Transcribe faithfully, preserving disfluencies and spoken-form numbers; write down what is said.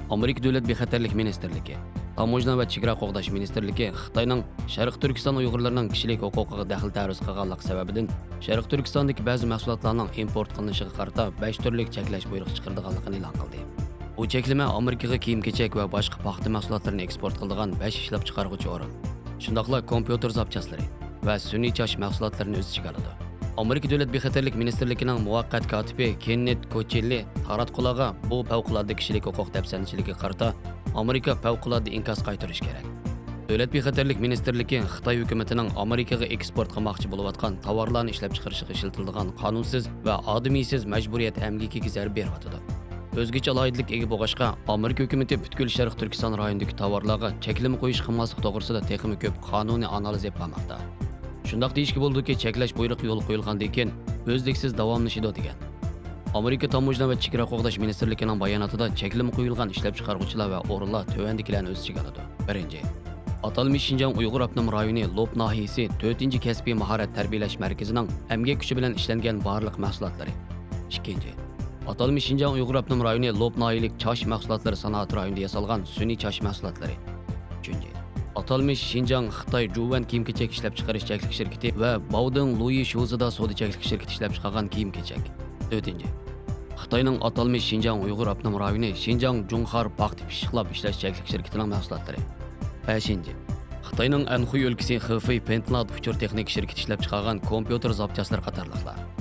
ئامېرىكا دۆلەت بىخەتەرلىك مىنىستىرلىكى، تاموژنا ۋە چېگرا قوغداش مىنىستىرلىكى خىتاينىڭ شەرقىي تۈركىستان ئۇيغۇرلىرىنىڭ كىشىلىك ھوقۇقىغا دەخلى تەرۇز قىلغانلىقى سەۋەبىدىن، شەرقىي تۈركىستاندىكى بەزى مەھسۇلاتلارنىڭ ئىمپورت قىلىنىشىغا قارىتا بەش تۈرلۈك چەكلەش بۇيرۇقى چىقىرىدىغانلىقىنى ئېلان قىلدى. بۇ چەكلىمە ئامېرىكىغا كىيىم-كېچەك ۋە باشقا پاختا مەھسۇلاتلىرىنى ئېكسپورت قىلىدىغان بەش ئىشلەپچىقارغۇچى ئورۇن، شۇنداقلا كومپيۇتېر زاپچاسلىرى ۋە سۈنئىي چاچ مەھسۇلاتلىرىنى ئۆز ئىچىگە ئالىدۇ. ئامېرىكا دۆلەت بىخەتەرلىك مىنىستىرلىكىنىڭ مۇۋەققەت كاتىپى كېننېت كوچېللى تاراتقۇلارغا بۇ پەۋقۇلئاددە كىشىلىك ھوقۇق دەپسەندىچىلىكىگە قارىتا ئامېرىكا پەۋقۇلئاددە ئىنكاس قايتۇرۇشى كېرەك. دۆلەت بىخەتەرلىك مىنىستىرلىكى خىتاي ھۆكۈمىتىنىڭ ئامېرىكىغا ئېكسپورت قىلماقچى بولۇۋاتقان تاۋارلارنى ئىشلەپچىقىرىشىغا ئىشلىتىلىدىغان قانۇنسىز ۋە ئادىمىيسىز مەجبۇرىيەت ئەمگىكىگە زەربە بېرىۋاتىدۇ. ئۆزگىچە ئالاھىدىلىككە ئىگە بولغاچقا، ئامېرىكا ھۆكۈمىتى پۈتكۈل شەرقىي تۈركىستان رايونىدىكى تاۋارلارغا چەكلىمە قويۇش قىلماسلىق توغرىسىدا تېخىمۇ كۆپ قانۇنىي ئانالىز ئېلىپ بارماقتا. شۇنداق دېيىشكە بولىدۇكى، چەكلەش بۇيرۇقى يولغا قويۇلغاندىن كېيىن ئۈزلۈكسىز داۋاملىشىدۇ، دېگەن. ئامېرىكا تاموژنا ۋە چېگرا قوغداش مىنىستىرلىكىنىڭ باياناتىدا چەكلىمە قويۇلغان ئىشلەپچىقارغۇچىلار ۋە ئورۇنلار تۆۋەندىكىلەرنى ئۆز ئىچىگە ئالىدۇ. بىرىنچى، ئاتالمىش شىنجاڭ ئۇيغۇر ئاپتونوم رايونى لوپ ناھىيەسى تۆتىنچى كەسپىي ماھارەت تەربىيەلەش مەركىزىنىڭ ئەمگەك كۈچى بىلەن ئىشلەنگەن بارلىق مەھسۇلاتلىرى. ئىككىنچى، ئاتالمىش شىنجاڭ ئۇيغۇر ئاپتونوم رايونى لوپ ناھىيەلىك چاچ مەھسۇلاتلىرى سانائەت رايونىدا ياسالغان سۈنئىي چاچ مەھسۇلاتلىرى. ئۈچىنچى، ئاتالمىش شىنجاڭ خىتاي جۇۋەن كىيىم-كېچەك ئىشلەپچىقىرىش چەكلىك شىركىتى ۋە باۋدېڭ لۇيى شۇزىدا سودا چەكلىك شىركىتى ئىشلەپچىقارغان كىيىم-كېچەك. تۆتىنچى، خىتاينىڭ ئاتالمىش شىنجاڭ ئۇيغۇر ئاپتونوم رايونى شىنجاڭ جۇڭخار پاختا پىششىقلاپ ئىشلەش چەكلىك شىركىتىنىڭ مەھسۇلاتلىرى. بەشىنچى، خىتاينىڭ ئەنخۇي ئۆلكىسى خېفېي پېنتلاد ئۇچۇر تېخنىكا شىركىتى ئىشلەپچىقارغان كومپيۇتېر زاپچاسلىرى قاتارلىقلار.